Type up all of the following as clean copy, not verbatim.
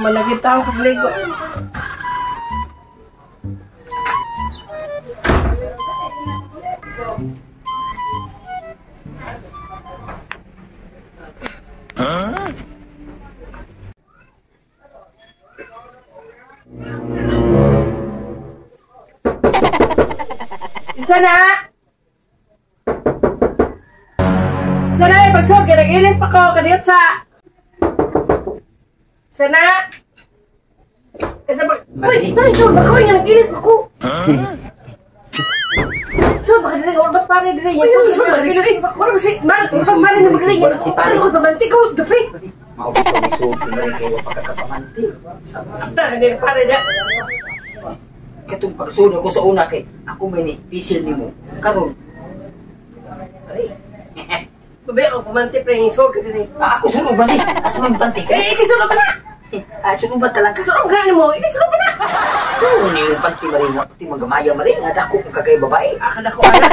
Malagit tao kagligo. Huh? Sana! Sana eh, pagsuot kaya nag-ilis pa ko, kadiyot sa... Sana! Isa pa... Uy! Pare, sul! Baka nga nag-ilis pa ko! Sul, baka dili nga orbas pare dili. Uy, sul, nag-ilis pa ko. Wala ba si... Orbas pare na magdali. Pare ko, pamanti ko, dupi! Maubit ko, may sulti na rin kayo pagkakapamanti. Abta, hindi pare na. Katong pagsunod ko sa una kay ako may ni pisil nimo karon. Pare. Babe ako pamanti pre ng sulod ka diri. Ako sulod ba ni? Asa man panti ka? Eh, ikaw sulod ba na? Ah, sulod ba talaga? Sulod ka nimo, ikaw sulod ba na? Tuon ni yung panti mari nga puti magamaya mari nga dako ka kay babae. Akala ko ala.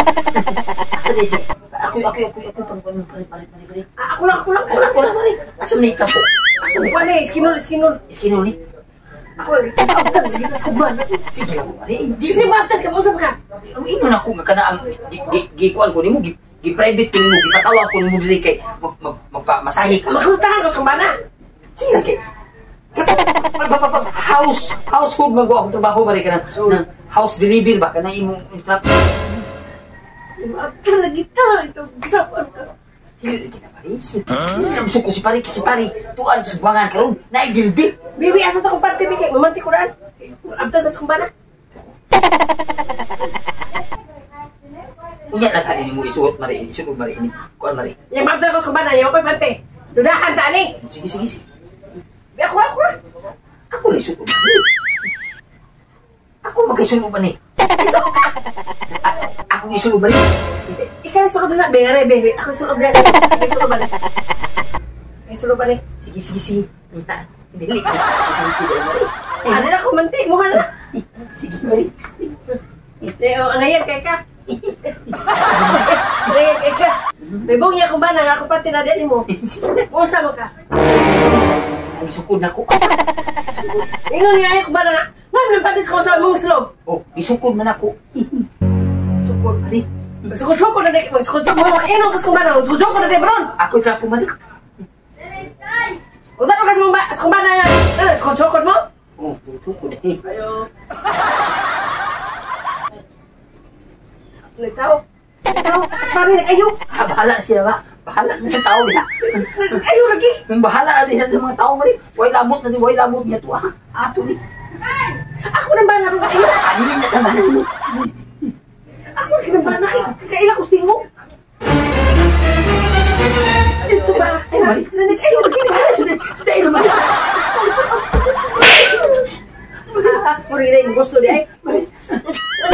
Asa di si? Ako ako ako ako pang pare pare pare pare. Ako lang ako lang ako lang mari. Asa ni kapo? Asa ni? Wala skinol skinol. Skinol ni. Ako lang abtan sige tas kuban. Sige lang mari. Dili ba abtan ka usab ka? Ang ingon ako nga kana ang gikuan ko nimo, gi-private ko nimo, gipatawag ko nimo diri kay magpamasahe ka. Makultahan ko sa bana. Sige lang kay house household man ko akong trabaho mari kana house deliver ba kana imong trap. Abtan lagi ta ito gisapan ka. Dili kita pare. Huh? Ko si pare kasi pare tuan subangan karon naigilbi. Bibi asa ta kong panty bi kay mamanti ko daan. Abtan tas kong bana. Unya lang kanin nimo isuot mari ini, isuot mari ini. Kuan mari. Yang abtan ko sa bana, yang pa panty. Dudahan ta ani. Sige sige sige. Bi ako ako. Ako lang isuot. Ako magkasulod ba ni? Ako isulod ba ni? Ikaw sulod na be be. Ako sulod na. Ikaw sulod ba ni? Ikaw sulod ba ni? Sige sige sige. Dili ka. Ano na kumanti mo na. Sige mari. Leo, ngayon kay ka. Ngayon kay ka. May bungya kung ba na ako pati na din mo. Unsa mo ka? Ang isukod na ko. Ingon niya ay ko ba na nga nang patis ko sa mong sulod. Oh, isukod man ako. Sukod ali. Sukod-sukod na di, sukod-sukod mo. Ingon kas kung ba na, sukod-sukod na di bron. Ako trapo man. Unsa ka sa mong ba, kung ba na, sukod-sukod mo? Oh, sukod eh. Ayo. Nagtao. Nagtao. Pare nag-ayo. Bahala siya ba? Bahala na ng tao niya. Ayo lagi. Bahala na rin ng mga tao mari. Way labot na di, way labot niya to ah. Ato ni. Ako nang bana ko ayo. Adili na tabanan mo. Ako nang bana kay kaila ko tingo. Dito ba? Nag-ayo lagi. Sudah naman. Muri na gusto di ay. No,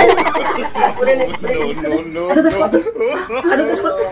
no, no. Ato tas kwarto. Ato tas kwarto.